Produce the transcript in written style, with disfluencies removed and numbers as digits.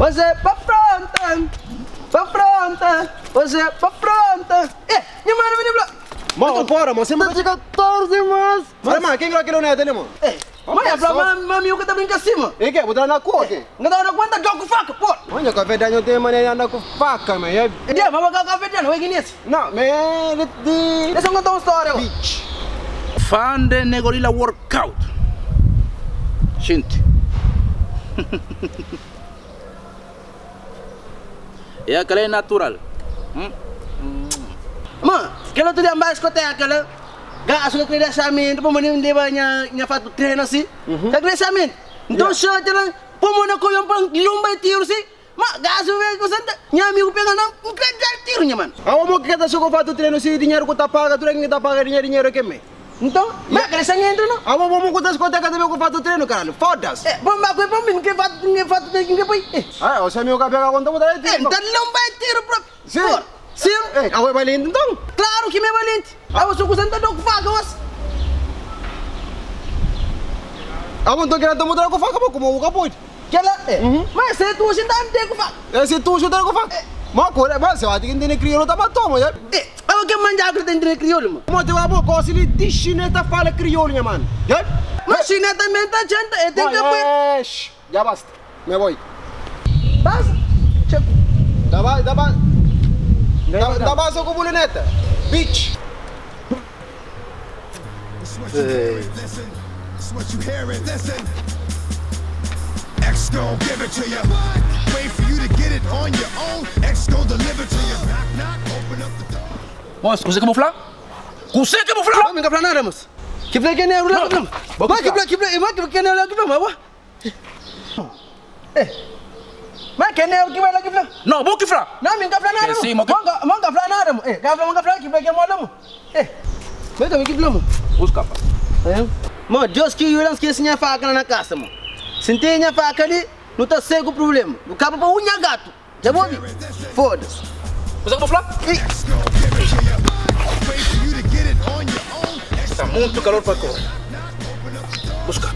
Você pa pronta, pa pronta, você pa pronta. Eh, nha mano vini fla. Mo, porra, mo, sempre Ta txiga tardi mas. Mara, ma, ken ki kel neta li, mo? Eh, ma ya fla ma ma mi ka ta brinka si, mo. E ke, bu ta anda ku o ke? N ka ta anda ku, N ta djoga ku faka, porra. Onde ka verdadi nho ten maneira di anda ku faka, man. Ya. Dia, ma ba ka ka verdadi, oi guinense. No, me di di. Dexa-m konta un stória, bo. Bitch. Fan de Negorila Workout. Xinti. E akela é natural. Ma, kel otu dia N bai diskoteka la, gaxu ka kre dexa-m entra pamodi N leba nha nha fatu trenu si, ka kre dexa-m entra. Nton xoti la, pô mon na koion pa N lunba e tiru si, ma gaxu ve ku santa, nha amigu pega-m na, N kre da-l tiru nha manu. Awo mo ki ka ta xoga fatu trenu si, dinheru ku ta paga, tudu ken ki ta paga dinheru, dinheru é ken me? Nton, ma ka dexa-m entra no. Abo bo mo ku ta skota ka ta ben ku fatu trenu karalhu, fodas! Eh, bo ma ku e pa mi, N kre fatu, N kre fatu trenu ki N kre poi, eh. Ah, ose amigu ka pega konta bu ta da tiru Eh, N ta lonba e tiru propi. Si. Por. Sim. Eh, abo e balenti nton? Klaru ki mi e balenti. Abo so kusa N ta da ku faka osi. Abo nton kila nton bu ta da ku faka bo kuma bu ka pudi. Kela, eh. Ma e se tuxu N ta da ku faka. E se tuxu ta da ku faka? Ma kore, ma se ati ki N tene kriolu ta ba toma ya. Eh, abo ke manjaku ki ta ntende kriolu ma? Mo te abo gosi li di chine ta fala kriolu nha mano. Ya. Ma chine tambe ta txenta, e ten ke pui. Bom, eh, ya basta. Me voy. Basta. Txeku. Da ba, da ba, da, da basa ku bulineta. Bitch. Mos, kuzê ki bu fla? Kuzê ki bu fla? Mami, N ka fla nada, mos. Ki fla ke negru la ki fla. Ma ki fla, ki fla, ma ki ke negru la ki fla, ma bo. Eh. Ma ke negru ki bai la ki fla. No, bo ki fla. No, mi N ka fla nada, mo. Mo N ka fla nada, mo. Eh, ka fla, mo N ka fla, ki fla ke mo la, mo. Eh. Mo ka mi ki fla, mo. Buska pa. Eh. Mo, Deus ki yuda, N skese nha faka la na kasa, mo. Si N ten nha faka li, nu ta sai ku prublema. Bu kaba pa unha gatu. Dja bu obi? Foda-se. Kuzê ki bu fla? Sta mutu kalor pa kore. Buska.